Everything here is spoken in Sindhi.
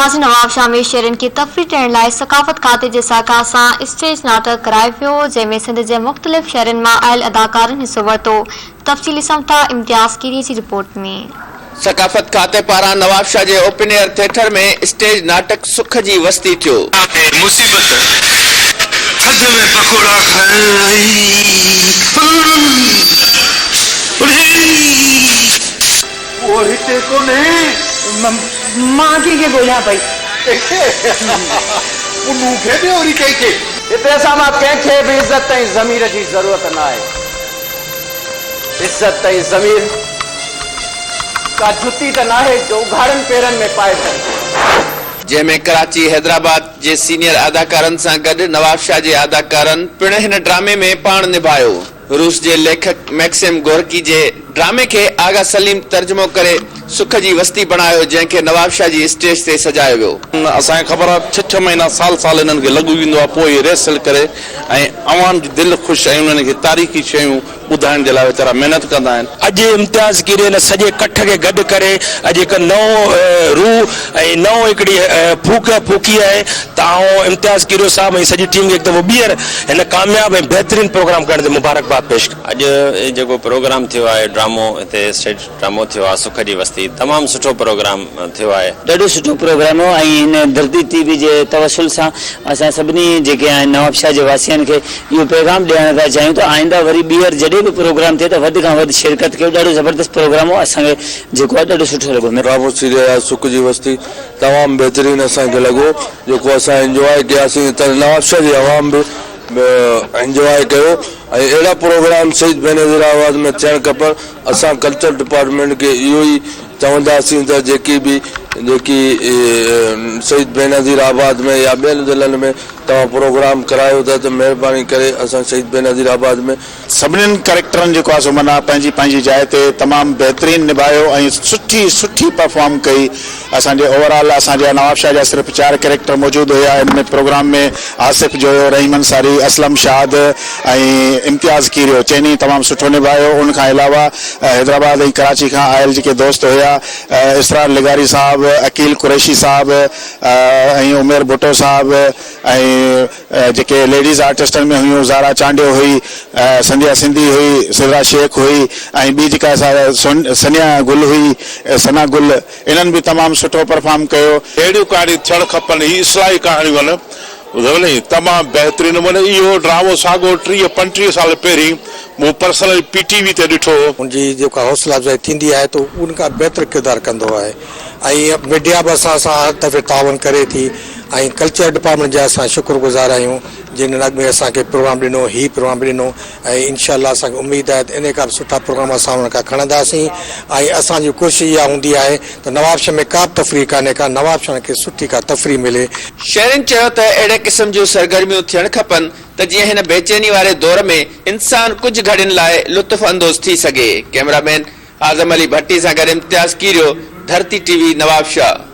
قاضي نوابشاهه ۾ شهرين کي تفريح ڏيڻ لاء ثقافت کاتي جي سهڪار سان اسٽيج ناٽڪ ڪرايو ويو، جنهن ۾ سنڌ جي مختلف شهرن مان آيل اداڪارن حصو ورتو. تفصيل ڏسون ٿا امتياز ڪيريي جي رپورٽ ۾. ثقافت کاتي پاران نوابشاهه جي اوپن ايئر ٿيٽر ۾ اسٽيج ناٽڪ سک جي وستي ٿيو. مصيبت ٿڌ ۾ پڪوڙا کائڻ آئي. اهو هتي ڪونهي. مان ڪنهن کي ڳوليان پئي. پنهون کي ٻيو وري ڪنهن کي. هتي اسان مان ڪنهن کي به عزت ۽ ضمير جي ضرورت نه آهي. عزت ۽ ضمير ڪا جتي ته ناهي جو اگهاڙن پيرن ۾ پائي سگهجي. جنهن ۾ ڪراچي، حيدرآباد جي سينيئر اداڪارن سان گڏ نوابشاهه جي اداڪارن پڻ هن ڊرامي ۾ پاڻ نڀايو. روس جي ليکڪ ميڪسيم گورڪي جي ڊرامي کي آغا سليم ترجمو ڪري سک جي وستي بڻايو جنهن کي نوابشاهه جي اسٽيج تي سجايو ويو. اسان کي خبر آهي ڇهه ڇهه مهينا سال سال انهن کي لڳي ويندو آهي پوء اهي ريهرسل ڪري ۽ عوام جي دل خوش ۽ انهن کي تاريخي شيون ٻڌائڻ جي لاء ويچارا محنت ڪندا آهن. اڄ امتياز ڪيريي ان سڄي ڪٺ کي گڏ ڪري اڄ هڪ نئون روح ۽ نئون هڪڙي ڦوڪ ڦوڪي آهي ته آئون امتياز ڪيريو صاحب ۽ سڄي ٽيم کي هڪ دفعو ٻيهر هن ڪامياب ۽ بهترين پروگرام ڪرڻ تي مبارڪباد پيش اڄ هي جيڪو پروگرام ٿيو آهي ڊرامو هتي اسٽيج ڊرامو ٿيو آهي سک جي وستي تمام سٺو پروگرام ٿيو آهي. ڏاڍو سٺو پروگرام هو ۽ هن ڌرتي ٽي وي جي توسل سان اسان سڀني جيڪي آهن نوابشاهه جي واسين کي اهو پيغام ڏيڻ ٿا چاهيون ته آئنده وري ٻيهر جڏهن به پروگرام ٿئي ته وڌ کان وڌ شرڪت ڪيو ڏاڍو زبردست پروگرام هو اسان کي جيڪو آهي ڏاڍو سٺو لڳو. ڊرامو سيريل آهي سک جي وستي تمام بهترين اسان کي لڳو جيڪو اسان انجواء ڪياسين ته نوابشاهه جي عوام به انجواء ڪيو ۽ اهڙا پروگرام شهيد بينظير آباد ۾ ٿيڻ کپن اسان ڪلچر ڊپارٽمينٽ کي اهو ئي چونداسين ته جيڪي به جيڪي شهيد بينظير آباد ۾ يا ٻين ضلعن ۾ توهان پروگرام ڪرايو ٿا ته مهرباني ڪري اسان شهيد بينظير آباد ۾. سڀنين ڪريڪٽرن جيڪو آهي سو معنيٰ پنهنجي پنهنجي جاء تي تمام بهترين نڀايو ۽ سٺي سٺي پرفارم ڪئي اسان جي اوور آل اسان جا نوابشاهه جا صرف چار ڪريڪٽر موجود هيا ان ۾ پروگرام ۾ آصف جويو، رحيم انصاري، اسلم شاد ۽ امتياز ڪيريو چئني تمام سٺو نڀايو ان کان علاوه حيدرآباد ۽ ڪراچي کان آيل جيڪي دوست هيا اسرار لغاري صاحب، عقيل قريشي صاحب ۽ عمير ڀٽو صاحب ۽ جيڪي ليڊيز آرٽسٽن ۾ هيون زارا چانڊيو هئي، سنڌيا سنڌي هئي، سدرا شيخ هئي ۽ ٻي جيڪا سنيا گل هئي، ثنا گل، انهن به تمام سٺو پرفارم ڪيو. اهڙيون ڪهاڻيون ٿيڻ کپن هي اصلاحي ڪهاڻيون آهن ٻڌو ني تمام بهترين نموني اهو ڊرامو ساڳو ٽيهه پنٽيهه سال پهرين مون پرسنلي پي ٽي وي تي ڏٺو هو. ان جي جيڪا حوصلا افزائي ٿيندي آهي ته هو ان کان بهتر ڪردار ڪندو آهي ۽ ميڊيا به اسان سان هر دفعي تعاون ڪري ٿي ۽ ڪلچر ڊپارٽمينٽ جا اسان شڪر گذار آهيون جن اڳ ۾ اسان کي پروگرام ڏنو هي پروگرام به ڏنو ۽ انشاء الله اسان کي اميد آهي ته انهي کان به سٺا پروگرام اسان انهن کان کڻنداسين ۽ اسان جي ڪوشش اها هوندي آهي ته نوابشاهه ۾ ڪا به تفريح ڪانهي ڪا نوابشاهه کي سٺي ڪا تفريح ملي. شهرين چيو ته اهڙي قسم جون سرگرميون ٿيڻ کپن ته جيئن هن بيچيني واري دور ۾ انسان ڪجهه گهڙين لاء لطف اندوز ٿي سگهي. ڪئميرا مين اعظم علي ڀٽي سان گڏ امتياز ڪيريو، ڌرتي ٽي وي، نوابشاهه.